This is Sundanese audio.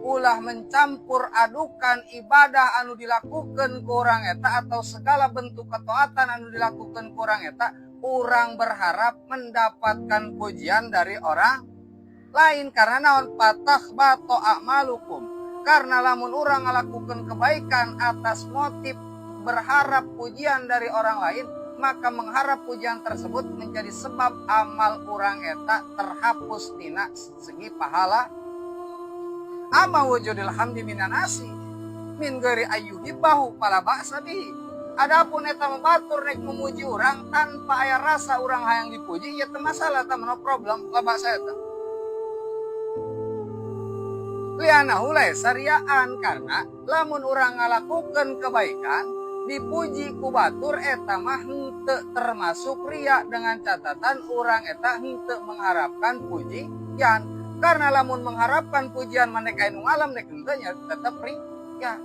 Ulah mencampur adukan ibadah anu dilakukan ku urang eta atau segala bentuk ketaatan anu dilakukan ku urang eta, urang berharap mendapatkan pujian dari orang lain. Karena naon? Fatahbata a'malukum. Karena lamun urang ngalakukan kebaikan atas motif berharap pujian dari orang lain, maka mengharap pujian tersebut menjadi sebab amal urang eta terhapus tina segi pahala. Amma wujudil hamdi minan nasi min ghairi ayyuhibbahu fala ba'sa bihi. Adapun eta batur rek memuji urang tanpa aya rasa urang hayang dipuji, ya teu masalah, tah, no problem, la ba'sa eta. Li'annahu laisa riyaan, karena lamun urang ngalakukeun kebaikan dipuji ku batur, eta mah henteu termasuk ria, dengan catatan urang eta henteu mengharapkan pujian. Karena lamun mengharapkan pujian, maneh anu ngalam nek henteu nya tetep ria.